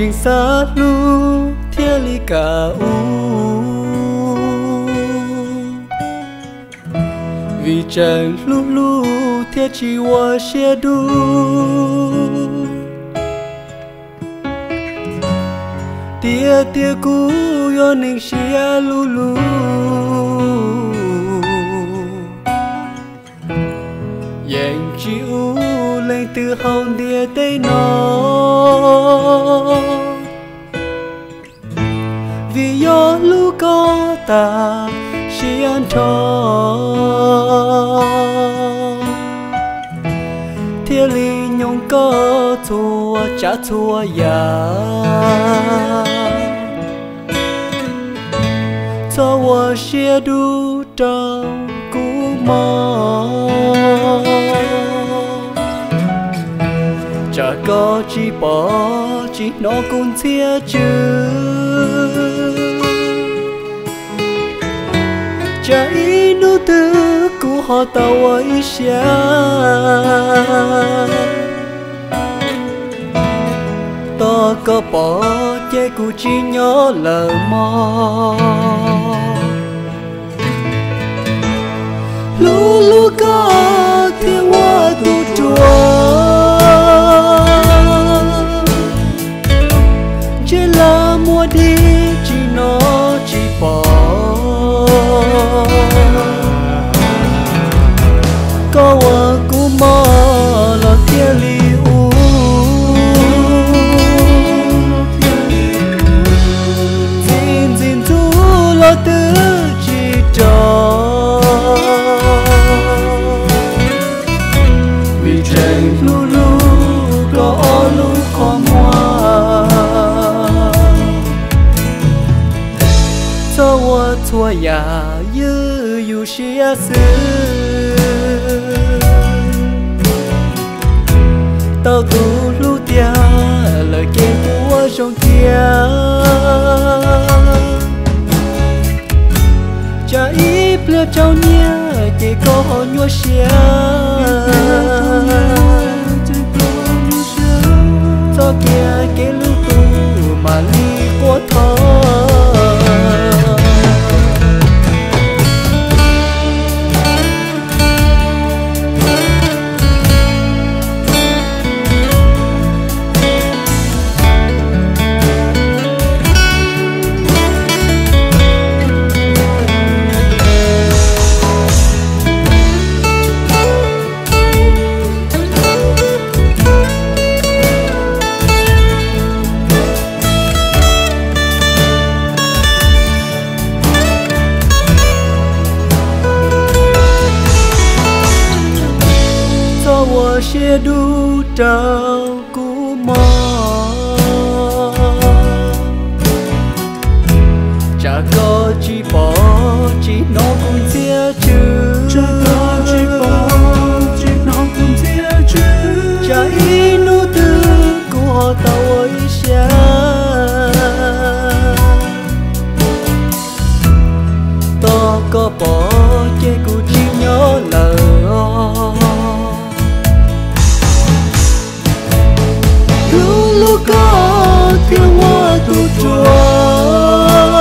Tseem xav hlub thiaj li kam ua, vim tseem hlub hlub thiaj tsis ua siab dub. Tiag tiag kuv yog neeg siab luv luv, yeej tsis ua leej twg hauv ntiaj teb no. Vim yog hlub koj tas siab nrho, thiaj li nyoog koj txhua tsav txhua yam. Txhob ua siab dub rau kuv mog, tsam koj tsis pom tsis hnov kuv ntxhiab tsw. Tsam ib hnub twg kuv ho tau ua ib siab, tos koj pom ces kuv tsis nyob lawm mog. Hlub hlub koj thiaj ua tus ruam, ntsej laj muag dig tsis hnov tsis pom. Koj ua kuv mob los thiaj li ua, ntxim ntxim ntxub los twb tsis rau, vim tseem hlub hlub koj ob lub qhov muag. Txhob ua txhua yam ywj yus siab xwb, tau tus hlub tiag lawm ces ua zoo cia. Tsam ib pliag raug nyiag ces koj ho nyuaj siab, txhob cia kev lub tus mam li quaj thov. Txhob ua siab dub rau kuv mog, tsam koj tsis pom tsis hnov kuv ntxhiab tsw, tsam ib hnub twg kuv ho tau ua ib siab, tos koj pom ces kuv tsis nyob lawm os. Hlub hlub koj thiaj ua tus ruam,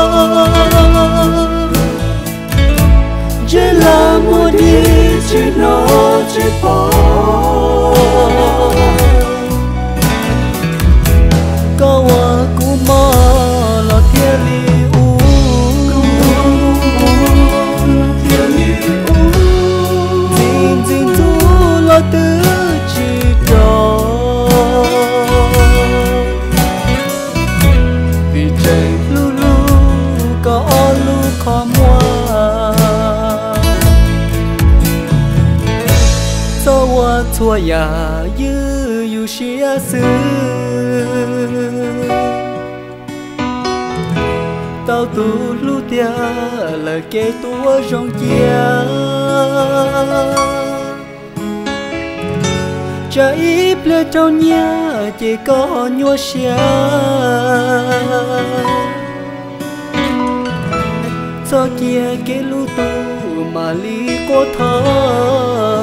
ntsej laj muag dig tsis hnov tsis pom. Koj ua kuv mob los thiaj li ua, ntxim ntxim ntxub los twb tsis rau, vim tseem hlub hlub koj ob lub qhov muag. Txhob ua txhua yam ywj yus siab xwb, tau tus hlub tiag lawm ces ua zoo cia. Tsam ib pliag raug nyiag ces koj ho nyuaj siab, txhob cia kev lub tus mam li quaj thov.